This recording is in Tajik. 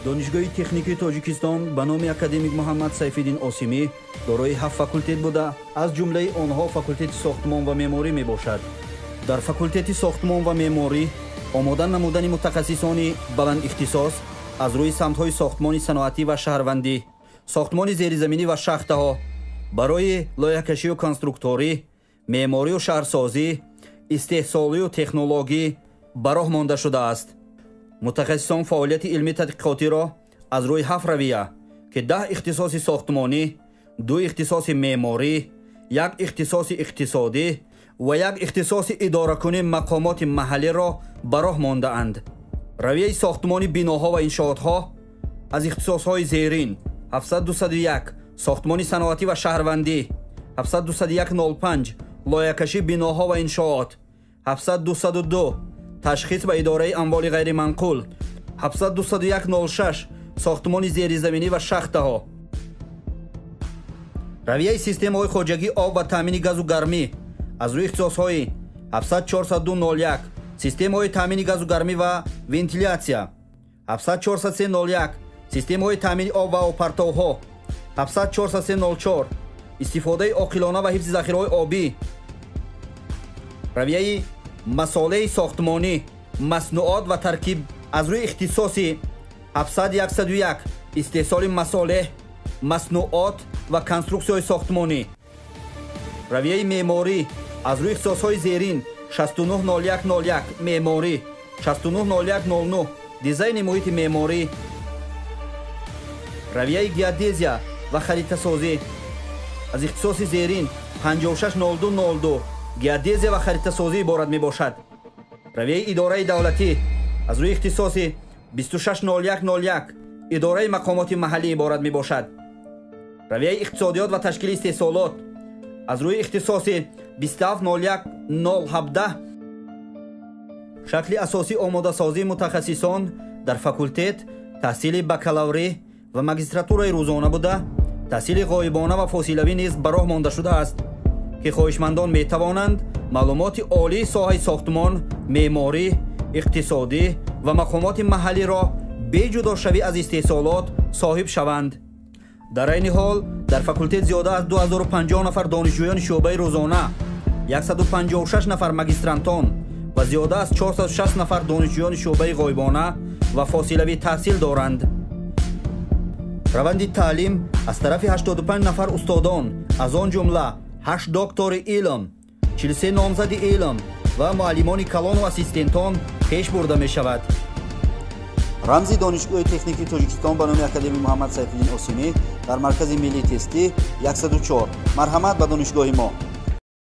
Донишгоҳи техникии Тоҷикистон ба номи академик Муҳаммад Сайфиддин Осимӣ дорои 7 факултет буда, аз ҷумлаи онҳо факултети сохтмон ва меъморӣ мебошад. Дар факултети сохтмон ва меъморӣ омода намудани мутахассисони баландихтисос аз рӯи самтҳои сохтмони саноатӣ ва шаҳрвандӣ, сохтмони зеризаминӣ ва шахтаҳо, барои лоиҳакашию конструкторӣ, меъморию шаҳрсозӣ, истеҳсолию технологӣ ба роҳ монда шудааст. Мутахассисон фаъолияти илмии тадқиқотиро аз рӯи 7 равия, ки 10 ихтисоси сохтмонӣ, 2 ихтисоси меъморӣ, 1 ихтисоси иқтисодӣ ва 1 ихтисоси идоракунии мақомоти маҳаллиро ба роҳ мондаанд. Равияи сохтмони биноҳо ва иншоотҳо аз ихтисосҳои зерин: 7201 сохтмони саноатӣ ва шаҳрвандӣ, 720105 лоиҳакашии биноҳо ва иншоот, 7202 ташхис ва идораи амволи ғайриманқул, 720106 сохтмони зеризаминӣ ва шахтаҳо. Равияи системаҳои хоҷагии об ва таъмини газу гармӣ аз рӯи ихтисосҳои 740201 системаҳои таъмини газу гармӣ ва вентилятсия, 740301 системаҳои таъмини об ва обпартовҳо, 740304 истифодаи оқилона ва ҳифзи захираҳои обӣ. Равияи масолеҳи сохтмонӣ, маснуот ва таркиб аз рӯи ихтисоси 7101 истеҳсоли масолеҳ, маснуот ва конструксияҳои сохтмонӣ. Равияи меъморӣ аз рӯи ихтисосҳои зерин: 690101 меъморӣ, 690109 дизайни муҳити меъморӣ. Равияи геодезия ва харитасозӣ аз ихтисоси зерин 560202 геодезия ва харитасозӣ иборат мебошад. Равияи идораи давлатӣ аз рӯи ихтисоси 260101 идораи мақомоти маҳаллӣ иборат мебошад. Равияи иқтисодиёт ва ташкили истеҳсолот аз рӯи ихтисоси 2701017. Шакли асосии омодасозии мутахассисон дар факултет таҳсили бакалаврӣ ва магистратураи рӯзона буда, таҳсили ғоибона ва фосилавӣ низ ба роҳ монда шудааст, ки хоҳишмандон метавонанд маълумоти олии соҳаи сохтмон, меъморӣ, иқтисодӣ ва мақомоти маҳаллиро беҷудошавӣ аз истеҳсолот соҳиб шаванд. Дар айни ҳол дар факултет зиёда аз 2050 нафар донишҷӯёни шӯъбаи рӯзона, 156 нафар магистрантон ва зиёда аз 460 нафар донишҷӯёни шӯъбаи ғоибона ва фосилавӣ таҳсил доранд. Раванди таълим аз тарафи 85 нафар устодон, аз он ҷумла 8 доктори илм, 43 номзади илм ва муаллимони калону ассистентон пеш бурда мешавад. Рамзи Донишгоҳи техникии Тоҷикистон ба номи академик Муҳаммад Сайфиддин Осимӣ дар маркази миллии тестӣ 104. Марҳамат ба донишгоҳи мо.